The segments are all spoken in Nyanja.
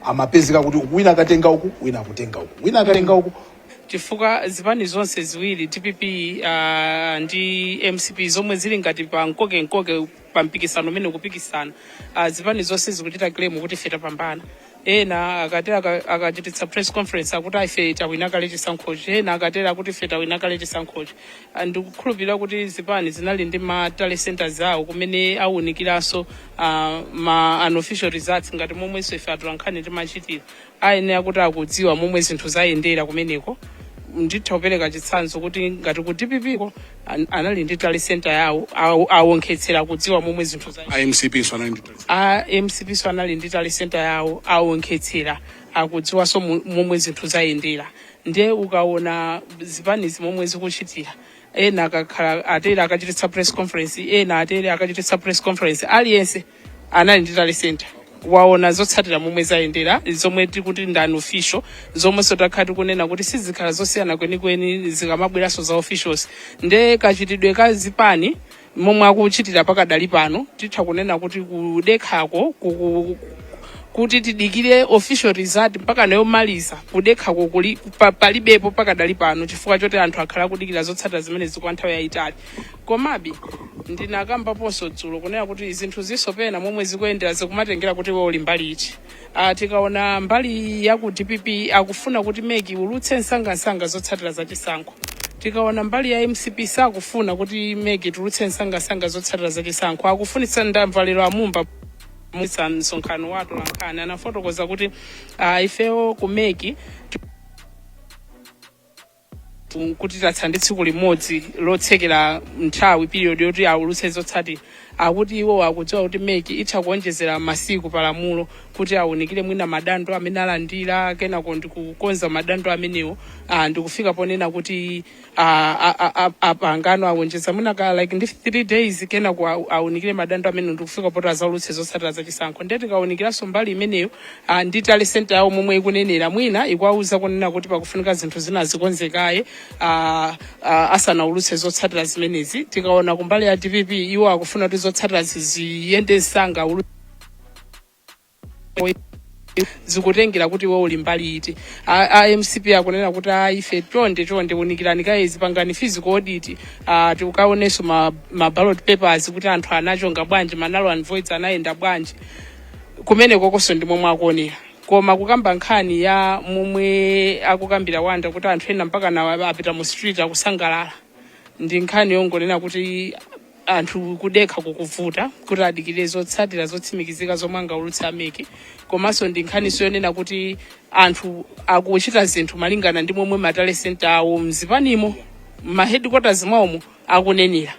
Amapezeka kuti wina akatenga uku, wina akutenga uku, wina akatenga uku. Chifukwa zipani zonse ziwiri, DPP ndi MCP, zomwe zili ngati pa mkoke pa mpikisano umene ukupikisana, zipani zonse zikuchita claim kuti ife tapambana. Ena akatera akachititsa press conference akuti ife tawina kale chisankhochi, ena akatera akuti ife tawina kale chisankhochi. Ndikukhulupirira kuti zipani zinali ndi ma tally centers awo kumene awunikiranso ma unofficial results, ngati momwenso ife atolankhani timachitira. Ayenera kuti akudziwa momwe zinthu zayendera kumeneko. Nditha kupereka chitsanzo kuti ngati ku DPP ko anali ndi tally center yawo, awonkhetsera kudziwa momwe zinthu zayendera. A MCP so anali ndi A MCP so anali ndi tally center yawo, awonkhetsera akudziwanso momwe zinthu zayendera. Ndiye ukaona zipanizi momwe zikuchitira, ena akakhala atere akachititsa press conference, ena atere akachititsa press conference, aliyense anali ndi tally center, waona zotsatira momwe zayendera, zomwe tikuti ndi unofficial, zomwenso takhala tikunena kuti sizikhala zosiyana kwenikweni zikamabweranso za officials. Nde kachitidwe ka zipani momwe akuchitira pakadali pano, titha kunena kuti kudekhako kuti tidikire official result mpaka nayomaliza, kudekhako kuli palibepo pakadali pano, chifukwa choti anthu akhala akudikira zotsatira zimenezi kwa nthawi yayitali. Komabe ndinakambaponso dzulo kunena kuti zinthu zisopena momwe zikuyendera zikumatengera kuti iwe uli mbali iti. Tikaona mbali ya ku DPP, akufuna kuti MEC ulutse msangamsanga zotsatira zachisankho. Tikaona mbali ya MCP, sakufuna kuti MEC itulutse msangamsanga zotsatira zachisankho, akufunitsa. Ndamva lero amumba musa msonkhano wa atolankhani anafotokoza kuti ifewo ku MEC kuti tatsala ndi tsiku limodzi lotsekera nthawi, period yoti aulutse zotsatira. Akuti iwo akudziwa kuti MEC itha kuonjezera masiku palamulo kuti awunikire mwina madando amene alandira, kenako ndikukonza madando amenewo, ndikufika ponena kuti apangano awonjeza mwina ka like ndi 3 days, kenako awunikire madando amene ndikufika poti azaulutse zotsatira zachisankho. Ndiye tikawunikiranso mbali imeneyo ndi tally center yawo momwe ikunenera, mwina ikuwauza kunena kuti pakufunika zinthu zina zikonzekaye asanaulutse zotsatira zimenezi. Tikaona kumbali ya DPP, iwo akufuna kuti zotsatira ziyende msanga, zikutengera kuti iwe uli mbali iti. A MCP akunena kuti a ife chonde chonde unikirani kaye, pangani physical audit, tikaonenso ma ballot papers kuti anthu anachonga bwanji, ma null and voids anayenda bwanji. Kumene kokonso ndi momwe akuonera. Koma kukamba nkhani ya momwe akukambira Wanda kuti anthu ena mpaka na apita mu street akusangalala, ndi nkhani yongonena kuti anthu kudekha kukuvuta kuti adikire zotsatira zotsimikizika zomwe angaulutse a MEC. Komanso ndi nkhaniso yonena kuti anthu akuchita zinthu malingana ndi momwe ma tally center awo mzipanimo, ma headquarters mwawomo akunenera.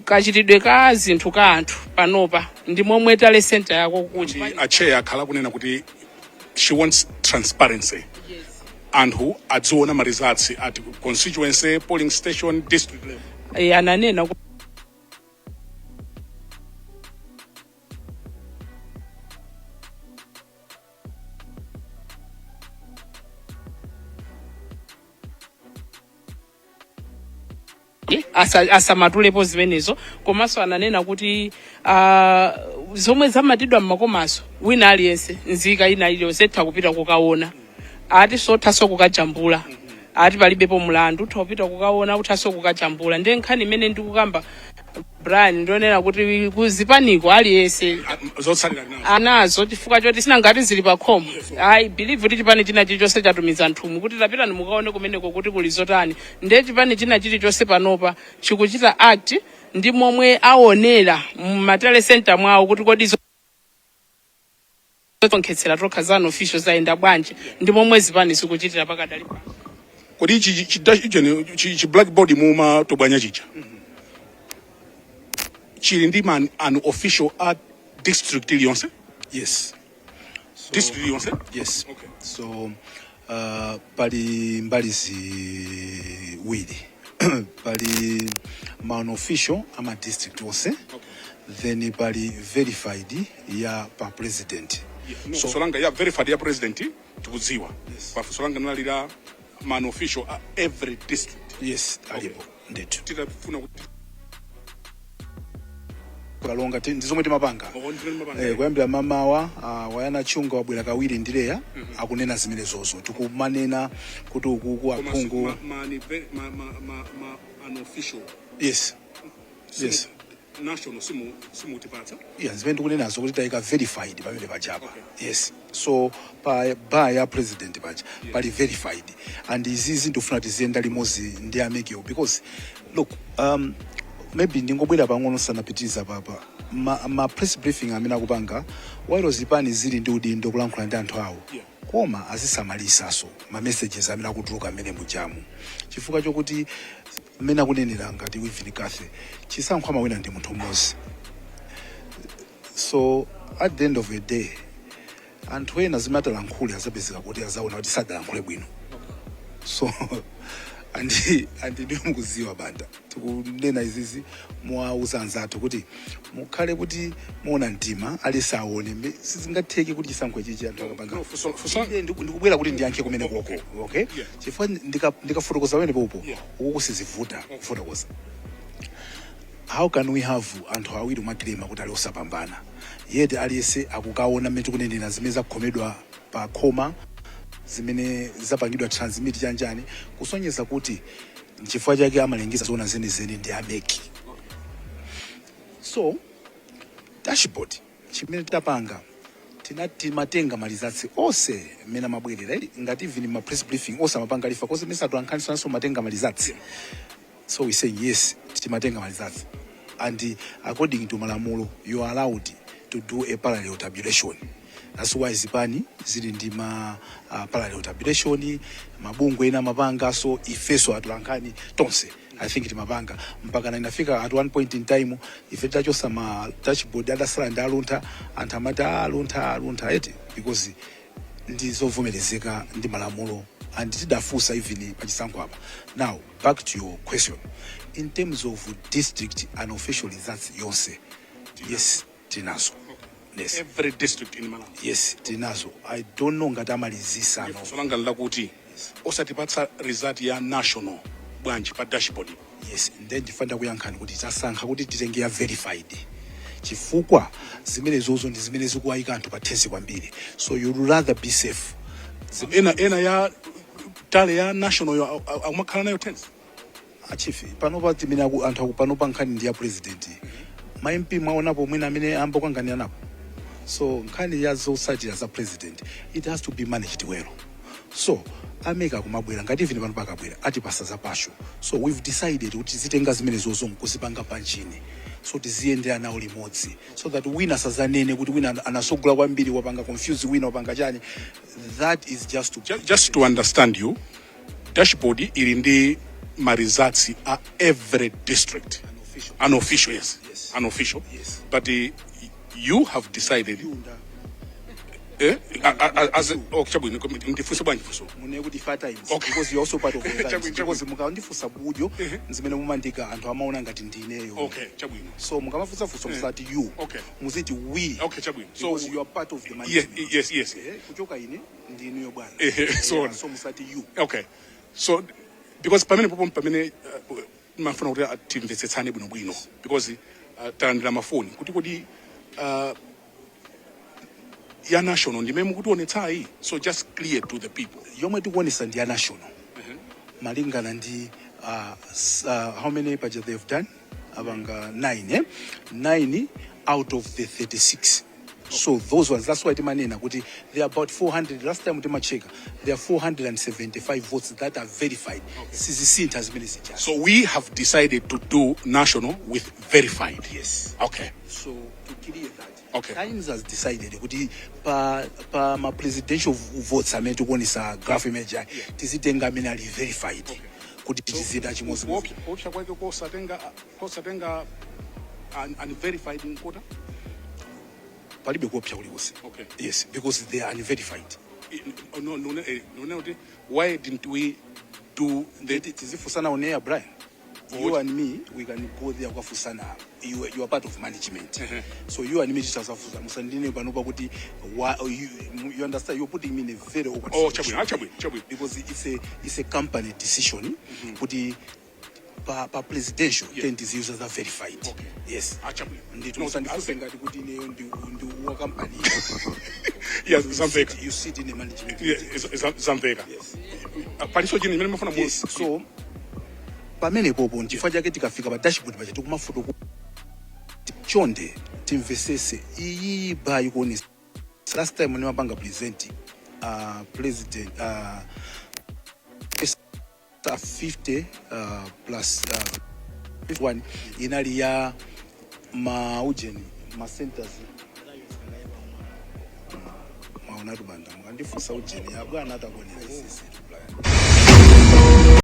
Kachitidwe ka zinthu ka anthu panopa ndi momwe tally center yako kuchi A chair akhala kunena kuti she wants transparency, anthu adziona ma results at constituency, polling station, district level. Ananena asamatulepo zimenezo. Komanso ananena kuti zomwe zamatidwa mmakomaso, wina aliyense, nzika ina iliyonse itha kupita kukaona, ati sothaso kukajambula, ati palibepo mlandu, utha kupita kukaona, uthaso kukajambula. Ndiye nkhani imene ndikukamba, Brian, ndionera kuti kuzipaniko aliyense zotsatira nazo anazo, chifukwa choti sinangati zili pa khomo. I believe kuti chipani china chilichonse chatumiza nthumwi kuti tapitani mukaone kumeneko kuti kuli zotani. Ndiye chipani china chilichonse panopa chikuchita act ndi momwe aonera mma tally center mwawo kuti kodi zonkhetsera tokha za unofficial zayenda bwanji, ndi momwe zipani zikuchitira pakadali pano. Kodi chi blackboard muma tobwanya chija chili ndi ma unofficial a district iliyonse? Yes. So, district iliyonse? Yes. Okay. So pali mbali ziwiri. Pali ma unofficial ama district onse, then pali verified ya pa president. No, so langa ya verified ya president tikudziwa. Pafunso langa linali la ma unofficial a every district. Yes, alipo ndithu. Titafuna kuti Karonga ndi zomwe timapanga. Oh, ndi zimene mumapanga. Kuyambira mamawa, Wayana Chunga wabwera kawiri ndileya akunena zimene zozo tikumanena kuti ukuku Koma aphungu. Ma unofficial. Yes. National simutipatsa. Yeah, zimene ndikunenazo kuti tayika verified pamene pachapa. Yes, so pa bar ya president paja pali verified, and izizi ndikufuna tiziyenda limodzi ndi a MEC wo, because look, maybe ndingobwera pang'ono sanapitiriza papa ma press briefing amene akupanga while zipani zili ndi udindo kulankhula ndi anthu awo, koma azisamalisaso ma messages amene akutuluka amene mujamu, chifukwa chokuti mmene akunenera ngati Wivin Cathy, chisankho amawina ndi munthu mmodzi. So at the end of the day, anthu ena zimene atalankhule azapezeka kuti azaona kuti sadalankhule bwino. So andi ndiyo mukuziwa banda tikunena izizi, muwauza anzathu kuti mukhale kuti muona mtima alisaone sizingatheke kuti chisankho ichichi anthu akapanga. No, Ine ndikubwera kuti ndiyankhe kumene koko, okay? Chifukwa ndikafotokoza pamene popo, uku sizivuta kufotokoza. How can we have anthu awiri umakilema kuti ali osapambana, yet aliyense akukaona mmene tikunenera zimene zakhomedwa pa khoma, zimene zapangidwa transmit chanjani, kusonyeza kuti nchifukwa chake amalengeza zona zenizeni ndi a MEC. So dashboard chimene tapanga, timatenga ma results onse mmene amabwerera ili ngati even ma press briefing onse amapanga lifa konse mene atolankhaniso matenga ma results. So we saying yes, timatenga ma results, and according to malamulo you are allowed to do a parallel tabulation. That's why zipani zili ndi ma parallel tabulation, mabungwe ena amapanga. So ifeso atolankhani tonse, I think timapanga mpaka na inafika at one point in time ife tachosa ma dashboard, adasala ndi aluntha. Anthu amati, "Ah, aluntha, aluntha eti," because ndi zovomerezeka ndi malamulo and tidafunsa even pachisankho apa. Now back to your question in terms of district unofficial results yonse, yes, tinazo, yes. Every district in Malawi? Yes, tinazo. I don't know ngati amalizisa, no. Funso langa lakuti osatipatsa result ya national bwanji pa dashboard? Yes, then ndifanira kuyankhani kuti tasankha kuti titenge ya verified chifukwa zimene zozo ndi zimene zikuwayika anthu pa thensi kwambiri, so you'd rather be safe. Ena ya tally ya national yo akumakhala nayo tense. A chief, panopa timene anthu panopa nkhani ndi ya president, ma MP mwaonapo mwina amene ambokanganira napo. So nkhani ya zotsatira za president, it has to be managed well. So a MEC akumabwera ngati even pano pakabwera atipasa za partial, so we've decided kuti tizitenga zimene zozo nkuzipanga panchini, so tiziyendera nawo limodzi so that wina sazanene kuti wina anasogola kwambiri, wapanga confuse wina, wapanga chani. That is just to Just to understand you, dashboard ili ndi ma results a every district? Unofficial. Unofficial, yes. Yes. Unofficial. Yes. But you have decided, eh, as a, okay, chabwino, ndifunse bwanji funso? Mune kuti fa Times, because you're also part of the Times. Chabwino. Because mukandifunsa budyo zimene mumandika, anthu amaona ngati ndineyo. Okay, chabwino. So mukamafunsa funso, musati you, muziti we, Okay, chabwino. So because you are part of the management. Yes. Kuchoka ine ndinuyo bwana. So Yeah, so musati you. Okay, so because pamene popo pamene mafuna kuti timvetsetsane bwinobwino, because talandira mafoni kuti kodi ya national ndimene mukutionetsayi? So just clear to the people. Yomwe tikuonesa ndi ya national malingana ndi how many budget they've done, apanga 9, eh? 9 out of the 36. So those ones, that's why timanena kuti there are about 400. Last time timacheka, there are 475 votes that are verified. Sizisintha zimene zija. So we have decided to do national with verified? Yes. Okay. So to clear that, Times has decided kuti pa ma presidential votes amene tikuonesa graph image, tizitenga amene ali verified kuti tiziyenda chimodzi. Kuopsa kwake kosatenga unverified nkota? Palibe kuopsa kulikonse. Yes, because they are unverified. No, no, why didn't we do the Tizifunsana on air, Brian. You and me, we can go there kukafunsana. You are part of management, so you and me titasafusa, musandine panopa kuti you understand, you're putting me in a very awkward Oh, situation. Chabwino, ah, chabwino, chabwino. Because it's a company decision kuti Pa presidential yeah, tiziuza za verified. Yes. Achabwino. Ndithu. No, musandifunse ngati kuti ineyo ndi wa kampani. Yes, zamveka. You sit in a management. Yeah, zamveka. Yes. Paliso chini chimene mafuna Yes, so pamenepopo nchifukwa chake tikafika pa dashboard paja tikumafuta chonde timvesese iyi bar ikuonesa. Last time ndimapanga present, president 50 plus 51 inali ya maujeni, ma centers. Mwaonatu banda, mukandifunsa ujeni ya bwana atakuonera isisi.